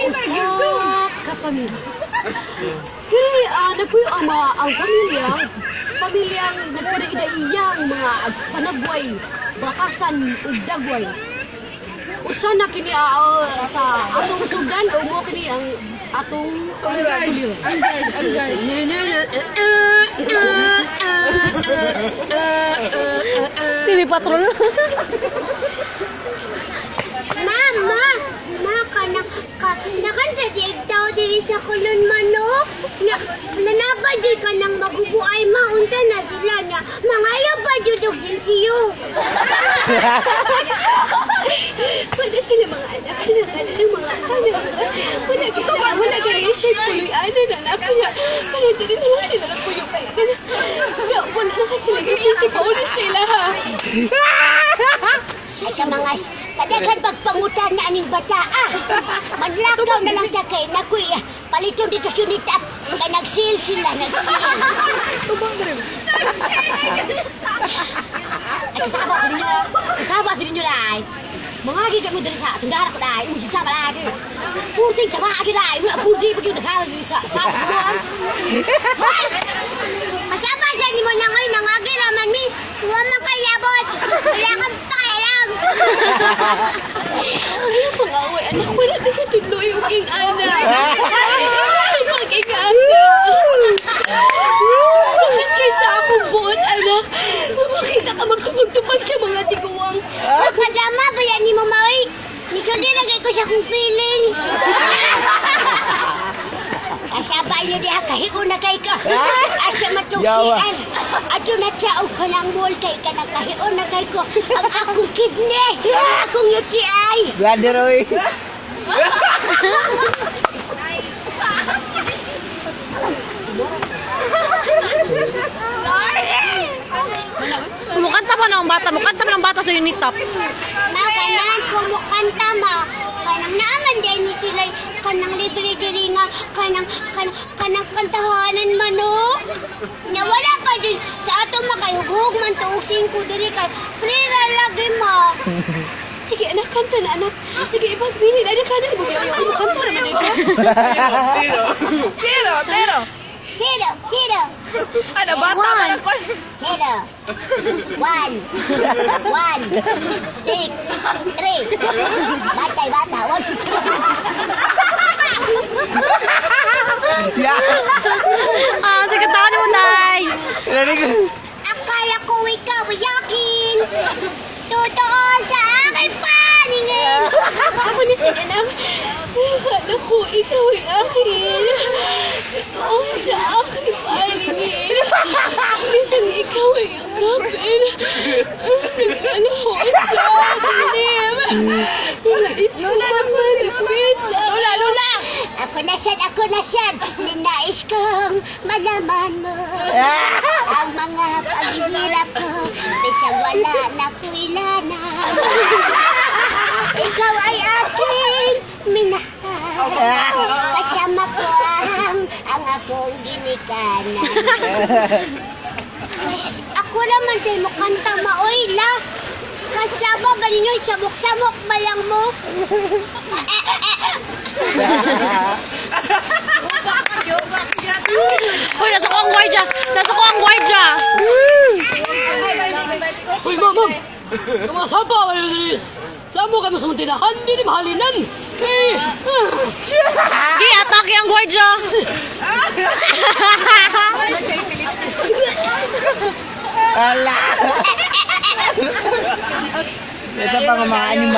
Usa ka pamilya. Kini nagpuyo ang mga ang pamilya, pamilyang nagkadaidaiya ang mga panagway, bakasan ug dagway. Usa na kini sa atong sugdan o mo kini ang atong Suliran. Suliran. Ang guard, ang guard. Bibi Patrol. Mama, ma kanang ka nakan sa diig tao diri sa Kulon manok. Na nanaba jud kanang magubuay ma unsa na sila na mangayo pa jud og sinsiyo. Wala sila mga anak, kanang anak ng mga anak. Wala kita, wala gani siya puloy ana na anak kaya kanang dili na lang sila nagpuyo kaya kanang sa wala na sa sila gipinti pa uli sila ha. Ay sa mga kadaghan pagpangutan na aning bata ah. Manlakaw na lang ta kay nakuy paliton dito sunitap kay nagsil sila nagsil. Tubang diri. Ay kasama sa ninyo, kasama sa ninyo dai. Mga gigat mo diri sa tundara ko dai, usig sama lagi. Purting sama agi dai, wala purting pag yung naghala diri sa taas mo. Kasama sa nimo na ngayon nangagi raman mi. Wa man kay labot. Wala kang pakialam. Ay, pangaway anak, wala na katudlo yung king anak. Ang king anak. Sakit kay sa akong buot, anak. Makita ka magtupag-tupag sa mga tiguang. Makadama ba yan ni Mama oy? Nisuldi na kay ko sa akong feelings. Asa ba yun diha kahiun na kay ka? Asa matuksian? Ato na siya og kanang mall kay ka na kahiun na kay ko. Ang akong kidney, ang akong UTI. Brother, oy. Mukanta pa ng bata, mukanta pa ng bata sa unit top. Ma kanan kumukanta ma. Kanang naaman din ni sila kanang libre diri nga kanang kanang kanang kantahanan man no. Na wala pa dyan sa ato makayughog man tuog singko diri kay free ra lagi ma. Sige, anak, kanta na, anak. Sige, ipagbilin. Anak, kanta na. Bumiyaw, kanta naman ikaw. Tiro. Tiro, tiro. Zero, zero, Ano, bata pa lang ko. zero, one, one, six, three. Batay, bata, one, six, three. Yeah. Ah, sige, taon mo, Nay. Ready ko. Akala ko ikaw ay akin. Totoo sa aking paningin. Ako na siya, anak. Akala ko ikaw ay akin. Totoo sa aking paningin. Ngunit ikaw ay yakapin. Naglalaho sa dilim. Nais ko man malapit sa Lula, lula. Ako na siya, ako na siya. Ninais kong malaman mo. Ang mga paghihirap ko, bisag wala na kuilana. Ikaw ay aking minahal. Kasama ko ang akong ginikanan. Ako naman tayo mo kanta maoy la. Kasama ba ninyo? Samok-samok ba lang mo? Hoy, nasa ko ang gwardya. Nasa ko ang gwardya. Uy, ma'am! Kamasaba, Maris! Saan mo kami sa mantinahan? Hindi mahalinan! Eh! Gi, atake ang gwardya. Ala. Isa pang mga animal.